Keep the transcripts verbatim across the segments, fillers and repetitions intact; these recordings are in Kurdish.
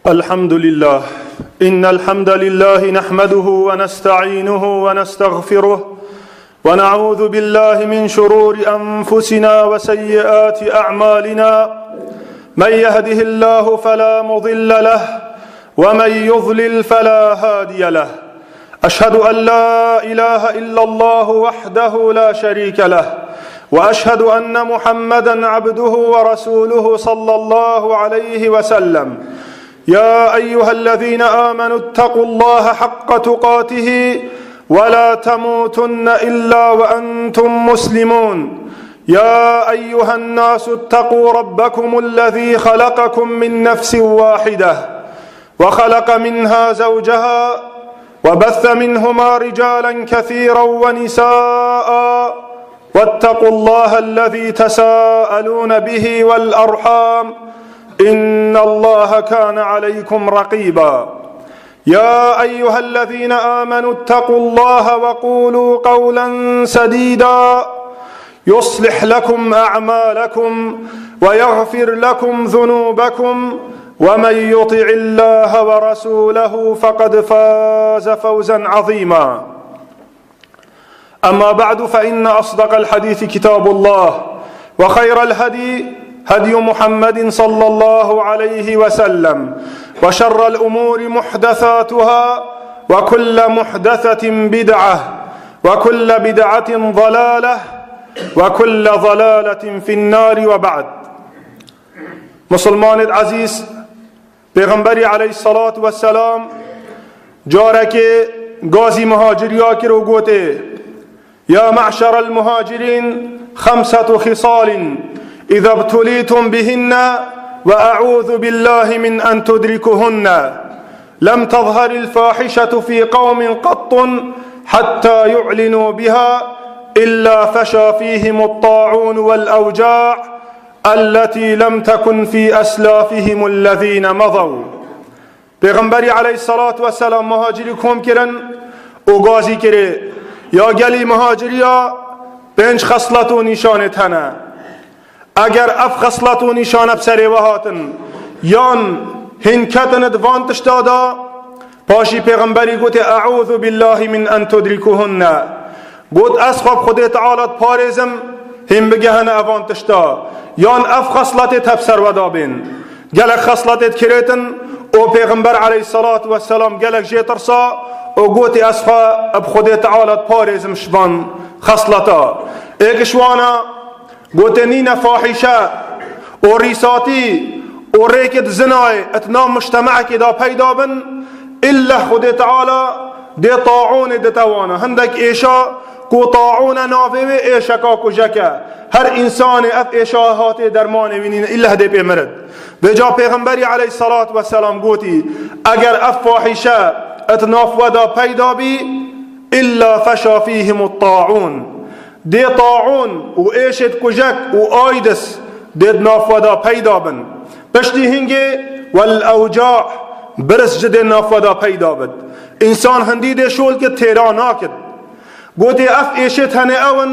الحمد لله. إن الحمد لله نحمده ونستعينه ونستغفره، ونعوذ بالله من شرور أنفسنا وسيئات أعمالنا. من يهده الله فلا مضل له، ومن يضلل فلا هادي له. أشهد أن لا إله إلا الله وحده لا شريك له، وأشهد أن محمدا عبده ورسوله صلى الله عليه وسلم. يا أيها الذين آمنوا اتقوا الله حق تقاته ولا تموتن إلا وأنتم مسلمون. يا أيها الناس اتقوا ربكم الذي خلقكم من نفس واحدة وخلق منها زوجها وبث منهما رجالا كثيرا ونساء واتقوا الله الذي تساءلون به والأرحام إن الله كان عليكم رقيبا. يا أيها الذين آمنوا اتقوا الله وقولوا قولا سديدا يصلح لكم أعمالكم ويغفر لكم ذنوبكم ومن يطع الله ورسوله فقد فاز فوزا عظيما. أما بعد، فإن أصدق الحديث كتاب الله، وخير الهدي هدي محمد صلى الله عليه وسلم، وشر الأمور محدثاتها، وكل محدثة بدعة، وكل بدعة ضلالة، وكل ضلالة في النار، وبعد. مسلمانێ عزیز، پێغەمبەری عەلەیهی سەڵات وەسەلام جارێکێ گازی مهاجریا کرد و گوتێ: يا معشر المهاجرين، خمسة خصال إذا ابتليتم بهن، وأعوذ بالله من أن تدركهن، لم تظهر الفاحشة في قوم قط حتى يعلنوا بها إلا فشى فيهم الطاعون والأوجاع التي لم تكن في أسلافهم الذين مضوا. پێغەمبەری عەلەیهی سەڵات وەسەلام مهاجری کۆم کرن و گازی کرێ: یا گەلی مهاجریا، پێنج خەسڵەت و نیشانێت هەنە. ئەگەر ئەف خەسڵەت و نیشانە بسەرێ وە هاتن، یان هین کەتنت وان تشتادا، پاشی پێغەمبەری گوتێ: أعوذ بالله من أن تدركهن. گوت: ئەز خوا بە خودێ تەعالا دپارێزم هین بگەهنە ئەوان تشتا، یان ئەف خەسڵەتێ تە بسەر وەدا بێن. گەلک خەسڵەتێ دکرێتن و پێغەمبەر عەلەیهی سەڵات وەسەلام گەلک جێ ترسا و گوتی: ئەز خوا بە خودێ تەعالا دپارێزم شوان خەسڵەتا. ئێکش وانە گوتێ: نینە فاحیشە و ریساتی و رێکت زنای ئەت ناو مجتەمەعێکێدا پەیدا بن، ئللا خودێ تەعالا دێ تاعونێ دتەوانە. هەندێک ئێشا کو تاعونە ناوێ وێ ئێشەکا کوژەکە. هەر ئینسانێ ئەف ئێشا هاتێ دەرمانێ وینینە، ئللا هەدێ پێ مرد. وێجا پێغەمبەری عەلەیهی سەڵات وەسەلام گوتی: ئەگەر ئەف فاحیشە ئەت ناو وەدا پەیدا بی، ئللا فشا فیهم الطاعون. دێ تاعون و ئێشێت کوژەک و ئایدس دێت ناو وەدا پەیدا بن. پشتی هنگێ والأوجاع، برس جدێ ناو وەدا پەیدا بد. ئینسان هەندی دێ شۆل کە تێرا ناکد. گوتێ: ئەف ئێشێت هەنێ ئەون،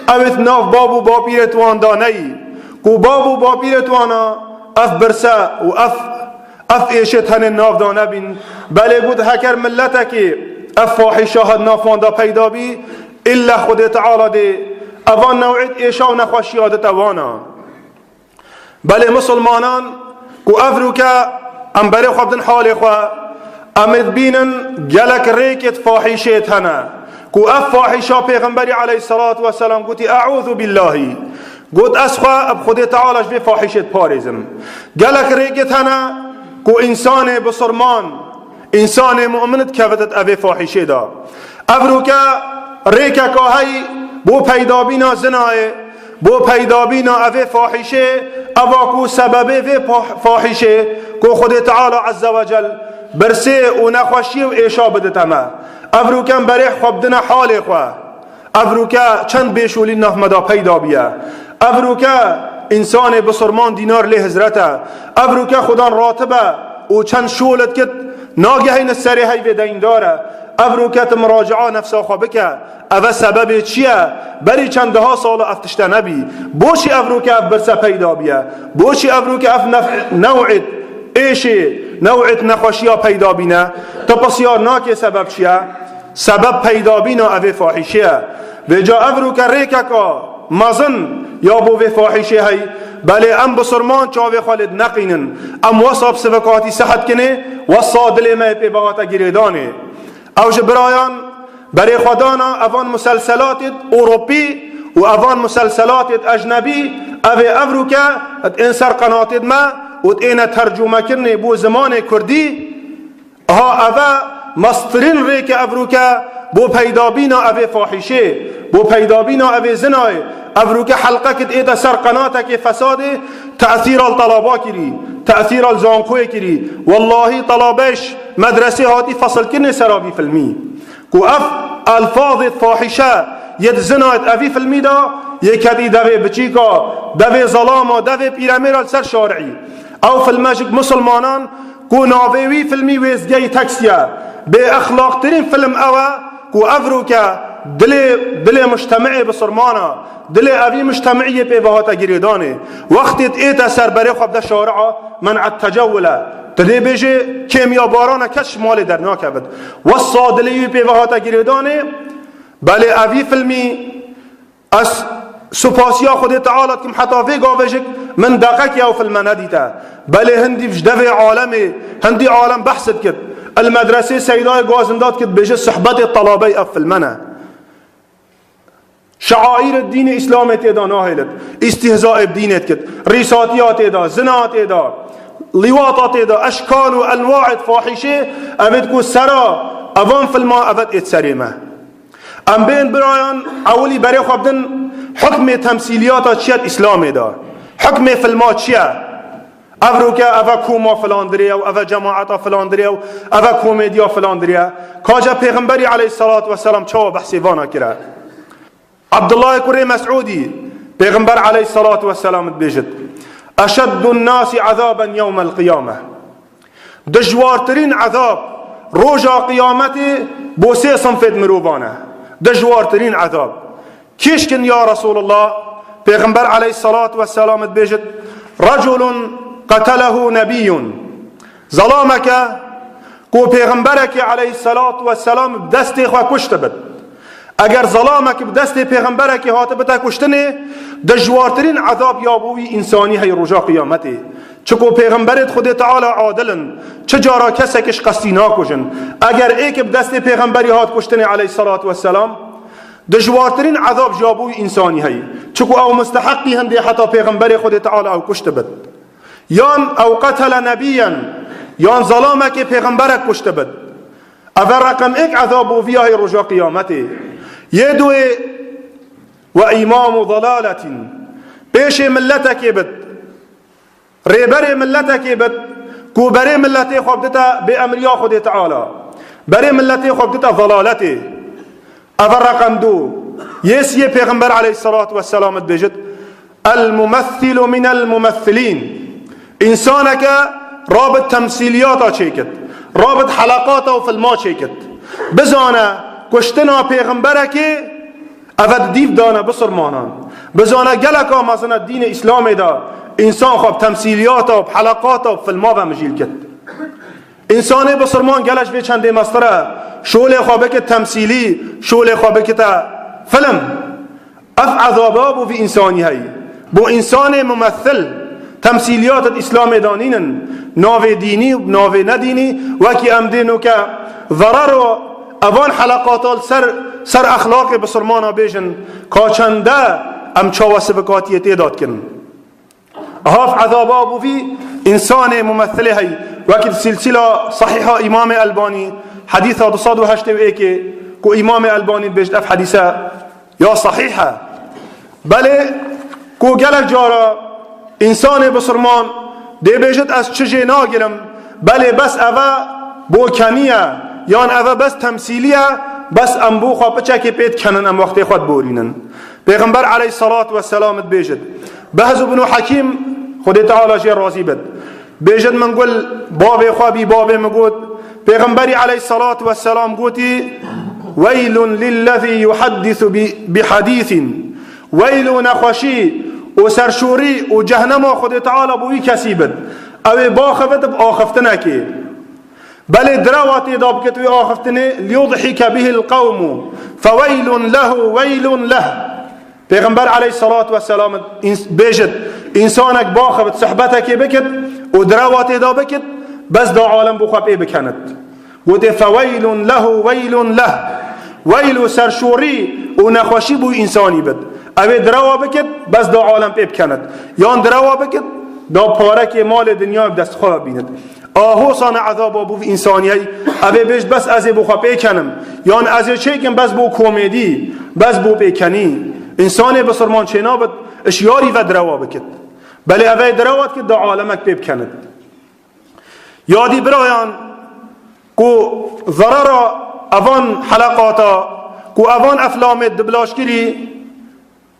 ئەوێت ناو باب و باپیرێت واندا نەیی. کو باب و باپیرێت وانا ئەف برسە و ئەف ئەف ئێشێت هەنێ ناودا نەبین. بەلێ گوت: هەکەر ملەتەکێ ئەف فاحیشە هەت نافواندا پەیدا بی، ئللا خودێ تەعالا دێ ئەوان نەوعێت ئێشا و نەخوەشیا دتە وانا. بەلێ مسلمانان، کو ئەڤروکە ئەم بەرێ خوا بدن حاڵێ خوا، ئەمێت بینن گەلک رێکێت فاحیشێت هەنە، کو ئەف فاحیشە پێغەمبەری عەلەیهی سەڵات وەسەلام گوتی: أعوذ بالله. گوت: ئەز خوا بە خودێ تەعالا ژ وێ فاحیشێت پارێزم. گەلک رێکێت هەنە کو ئینسانێ بسرمان، ئینسانێ مومنت کەوتت ئەوێ فاحیشێدا. ئەڤروکە رێکەکا هەی بۆ پەیدابینا زنایێ، بۆ پەیدابینا ئەوێ فاحیشێ، ئەوا کو سەبەبێ وێ فاح-، فاحیشێ، کو خودێ تەعالا عەززە وەجەل برسێ و نەخوەشیێ و ئێشا بدتەمە. ئەڤروکەم بەرێ خوا بدنە حاڵێ خوا. ئەڤروکە چەند بێشولی ناف مەدا پەیدا بیە. ئەڤروکە ئینسانێ بسرمان دینار لێ هزرەتە. ئەڤروکە خودان راتبە و چەند شۆلت کت ناگەهینە سەرێ هەیڤێ دەیندارە. ئەڤروکە ت مراجعا نەفسا خوا بکە. ئەوە سەبەبێ چیە؟ بەری چەند دەها ساڵە ئەف تشتە نەبی. بۆچی ئەڤروکە ئەف برسە پەیدا بیە؟ بۆچی ئەڤروکە ئەف نەف-، نەوعێت ئێشێ New'et nexweşiya peyda bîne, tu pisyar nakê sebeb çi ye? Sebeb peyda bîna evê fahîşê ye. Vêca evroke rêkeka mezin ya bo vê fahîşê hey, belê em bisurman çavê xwe lê dineqînin. Em wesa bi sivikatî sehet kinê, wesa dilê me yê pê ve hate girêdanê. Ew ji birayan berê xwe dana evan muselselatêd Ewropî û evan muselselatêd ecnebî, evê evroke ên ser qenatêd me û êne tercûmekirinê bo zimanê kurdî. Ha eve mestirîn rêke evroke bo peydabîna evê fahîşê, bo peydabîna evê zinayê. Evroke helqekid ête ser qenatekê fesadê, tesîra li telaba kirî, tesîra li zankoyê kirî. Wellahî telabeyş medresê hatî fesilkirinê sera vî filmî. Ku ev elfazê fahîşe yê di zinayê di evî filmî de yê kedî devê biçîka, devê zelama, devê pîremêra li ser şari'î. Ew filme jik misilmanan ku navê wî filmî wêzgeyî teksiye. Bê exlaqtirîn film ew e ku evroke dilê, dilê mujtemi'ê bisurmana, dilê evî mujtemi'iyê pê ve hate girêdanê. Wextê ête ser berê xwe bide şari'a, men'et tecewwul e. Tu dê bêjê kêmiyabaran e, kes ji malê dernakevit. Wesa dilê wî pê ve hate girêdanê, belê evî filmî ez supasiya Xwedê Teala dikim heta vê gavê jik min deqekî ew filme nedîte. Belê hindî ji devê alemê, hindî alem behs dikit. El medresê Seydayê Gazinda dikit, bêje suhbetê telabey ev filme ne. Şeaîrê dînê Îslamê tê de nahêlit. Îstîhzaê bi dînê dikit. Rîsatiya tê de, zina tê de, lîwata tê de, eşkal û enwaê fahîşê, evêt ku sera evan filma evet êt serê me. Em bên birayan ewilî berê xwe bidin hukmê temsîliyata çi ye di Îslamê de? Hukmê filma çi ye? Evroke eve koma filan dirê ew, eve cemaeta filan dirê ew, eve komêdiya filan dirê ye. Kace Pêxemberî aleyhissalatu vesselam çawa behsê vana kire? Abdullahê kurê Mes'udî, Pêxember aleyhissalatu vesselam dibêjit, "Eşeddun nasi azaben yewmel qiyame." Dijwartirîn ezab roja qiyametê bo sê sinfêd mirovan e. Dijwartirîn ezab. Kîşkin ya Resulullah, Pêxember aleyhissalatu vesselam dibêjit, "Reculun qetelehu nebiyyun." Zelameke ku Pêxemberekî aleyhissalatu vesselam bi destê xwe kuştibit. Eger zelamek bi destê Pêxemberekî hatibite kuştinê, dijwartirîn ezab ya bo wî însanî hey roja qiyametê. Çiku Pêxemberêt Xwedê Teala adil in, çi cara kesek ji qestî nakujin. Eger êk bi destê Pêxemberî hat kuştinê aleyhissalatu vesselam, dijwartirîn ezab ji ya bo wî însanî heye. Çiku ew musteheqî hindê heta Pêxemberê Xwedê Teala ew kuştibit. Yan ew qetele nebiyyen, yan zelamekê Pêxemberek kuştibit. Eve reqem êk ezab bo vî ya hê roja qiyametê. Yê duê we îmamu zelaletin. Pêşê milletekê bit. Rêberê milletekê bit ku berê milletê xwe bidite bê emriya Xwedê Teala. Berê milletê xwe bidite zelaletê. Eve reqem du. Yê siyê Pêxember aleyhissalatu vesselam dibêjit, "El mumessilu minel mumessilîn." Însaneke rabit temsîliyata çêkit. Rabit heleqata û filma çêkit. Bizane kuştina Pêxemberekê eve di dîv dane bisurmanan. Bizane geleka mezine dînê Îslamê de însan xwe bi temsîliyata û bi heleqata û bi filma ve mijîl kit. Însanê bisurman gele ji vê çendê mestir e. Şolê xwe bike temsîlî, şolê xwe bikite film. Ev ezabe bo vî însanî heye. Bo însanê mumessil, temsîliyat di Îslamê de nînin. Navê dînî û navê nedînî, wekî em dê nuke zerero evan heleqata li ser, ser exlaqê bisurmana bêjin, ka çende em çawa sivikatiyê tê de dikin. Haf ezaba bo vî însanê mumessilê hey, wekî di silsila sahîha Îmamê Elbanî, hedîsa du sed û heştê û êkê ku Îmamê Elbanî dibêjit ev hedîse ya sahîh e. Belê ku gelek cara însanê bisurman dê bêjit ez çi jê nagirim, belê bes eve bo keniye, yan eve bes temsîlî ye, bes em bo xwe piçekê pê dikenin, em wextê xwe diborînin. Pêxember aleyhissalatu vesselam dibêjit, Behz ibn Hakim, Xwedê Teala jê razî bit, bêjit, min gul bavê xwe bî, bavê min got, Pêxemberî aleyhissalatu vesselam gotî, "Weylun lillezî yuhaddisu bi, bi hadîsin." Weyl û nexweşî û serşorî û cehnema Xwedê Teala bo wî kesî bit. Ew ê baxivit bi axiftinekê. Belê direwa tê da bikit wê axiftinê, "Liyudhike bihil qewmu, feweylun lehu, weylun leh." Pêxember aleyhissalatu vesselam ins-, bêjit, însanek baxivit, sohbetekê bikit û direwa tê da bikit, bes da alem bo xwe pê bikenit. Gotê, "Feweylun lehu, weylun leh." Weyl û serşorî û nexweşî bo însanî bit. Ew ê direwa bikit, bes da alem pê bikenit. Yan direwa bikit, da parekê malê dinyayê bi dest xwe bibînit. A hosa ne ezaba bo vî însaniyey, ev ê bêjt, "Bes ez ê bo xwe pê kenim." Yan, "Ez ê çêkim bes bo komêdî, bes bo pêkenî." Însanê bisilman çênabit, işyarî ve direwa bikit. Belê ev ê direwa dikit, da alemek pê bikenit. Yadî birayan ku zerera evan heleqata, ku evan eflamê dublajkirî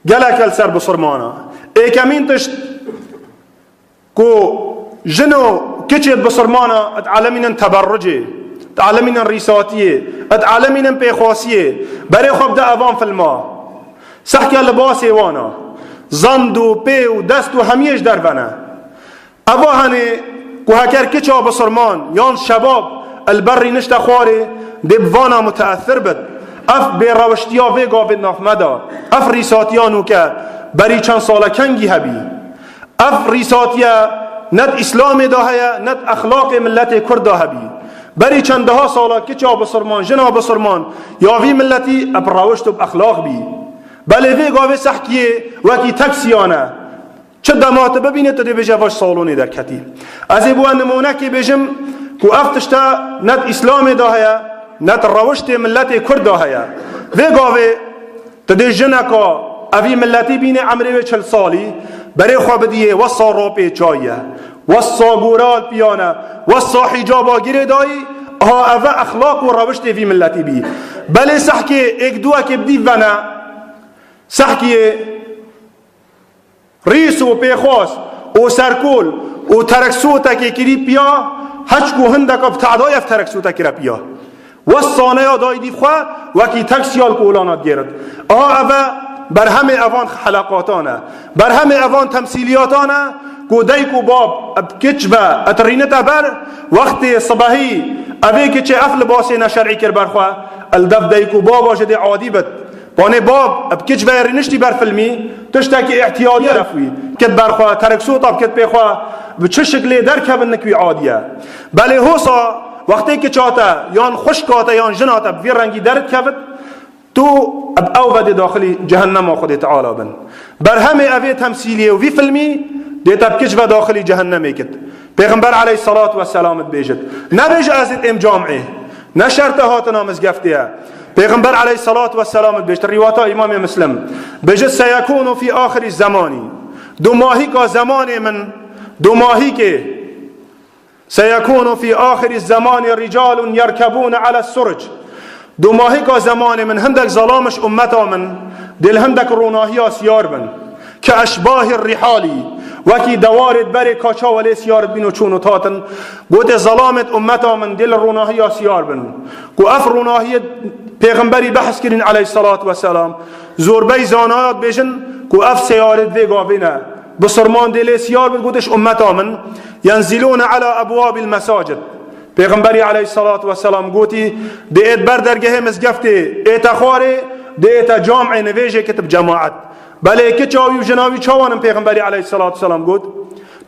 gelek e li ser bisilmana. Êkemîn tişt ku jin û kiçê bisilmana dialemînin teberrucê, dialemînin rîsatiyê, dialemînin pêxwasiyê, berê xwe bide evan filma. Sehke libasê wan e. Zand û pê û dest û hemiyê ji derve ne. Eva henê ku heker kiça bisilman yan şebab li ber rînişte xwarê dê bi vana muteesir bit. Ev bêrewiştiya vê gavê di nav me de, ev rîsatiya nûke berî çend sale kengî hebî. Ev rîsatiye ne di Îslamê de heye, ne di exlaqê miletê Kurd de hebî. Berî çendeha sala kiça bisilman, jina bisilman ya vî miletî bi rewişt û bi exlaq bî. Belê vê gavê sehkiyê wekî teksiyane. Çi dema tu bibînî, tu dê bêje, "Vaş salonê derketî." Ez ê bo we nimûnekê bêjim ku ev tişte ne di Îslamê de heye, ne di rewiştê miletê Kurd de heye. Vê gavê tu dê jineka evî miletî bînê, emrê wê çil salî, berê xwe bidiyê, wesa rapê çayiye, wesa gora li piyane, wesa hîcaba girêdayî, aha ev e exlaq û rewiştê vî miletî bî. Belê sehkê êk duwekê bi dîv ve ne, sehkiyê rîs û pêxwas û serkol û tereksotekê kirî piya, heçku hindeka bi tadayê ev tereksota kire piya. Wes saneya dayî dîv xwe wekî teksiya li kolana digêrit. Aha ev e berhemê evan heleqatan e. Berhemê evan temsîliyatan e ku dayik û bab bi kiç ve etirînite ber, wextê sibehî evê kiçê ev libasê neşerî kir ber xwe, li dev dayik û baba jî dê adî bit. Panê bab, bi kiç ve rîniştî ber filmî, tiştekî îhtiyadî ye. Ref wî kit ber xwe, tereksota bikit pê xwe, bi çi şiklê derkevin nik wî adî ye. Belê hosa, wextê kiça te, yan xwişka te, yan jina te bi vî rengî derdikevit, tu bi ew ve dê daxilî cehennema Xwedê Teala bin. Berhemê evê temsîliyê û vî filmî dê te bi kiç ve daxilî cehennemê kit. Pêxember aleyhissalatu vesselam dibêjit, nebêje ez ê êm camê. Ne şerte hatina mizgeftê ye. Pêxember aleyhissalatu vesselam dibêjit, rîwata Îmamê Muslim, dibêjit, "Seyekûnu fî axirî zemanî." Dumahîka zemanê min, dumahîkê, "Seyekûnu fî axirî zemanî ricalun yerkebûne ale suric." Dumahîka zemanê min hindek zalamiş ummeta min dê li hindek ronahiya siyar bin. Ke eşbahî rihalî, wekî dewarê berê kaça welê siyar dibîn û çûn û tatin. Gotê, zelamêt ummeta min dê li ronahiya siyar bin. Ku ev ronahiyê pêxemberî behs kirîn aleyhissalatu vesselam. Zorbey zanaya dibêjin ku ev seyarêt vê gavê ne. Bisilman dê lê siyar bin, gotê, ji ummeta min. Yenzilûne ala ebwabil mesacid. Pêxemberî aleyhissalatu vesselam gotî, dê êt ber dergehê mizgeftê, ête xwarê, dê ête camê nivêjê kitib cemaet. Belê kiça wî û jina wî çawan in, Pêxemberî aleyhissalatu vesselam got,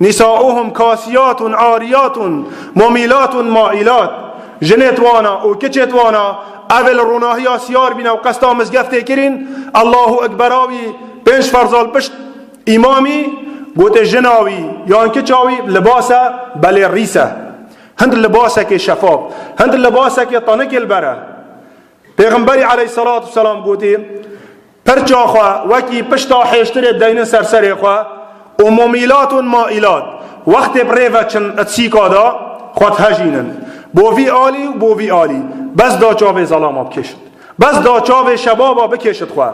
"Nisauhum kasiyatun ariyatun mumilatun mailat." Jinêt wana û kiçêt wana, ev ê li ronahiya siyar bîne û qesta mizgeftê kirîn, Allahu Ekbera wî pênc ferza li pişt îmamî, gotê jina wî yan kiça wî libas e, belê rîs e. Hind libasekê şefaf, hind libasekê tanikê li ber e. Pêxemberî aleyhissalatu vesselam gotî, pirça xwe wekî pişta hêştirê deynin ser serê xwe û mumilatun mailat, wextê bi rê ve çin di sîka de xwe dihejînin. Bo vî alî û bo vî alî, bes da çavê zelama bikêşit. Bes da çavê şebaba bikêşit xwe.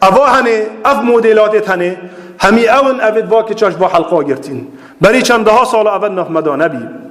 Eva henê, ev modêlatê tenê, hemî ew in evê di va kiça ji va helqa girtîn. Berî çendeha sala eve di nav me de nebî.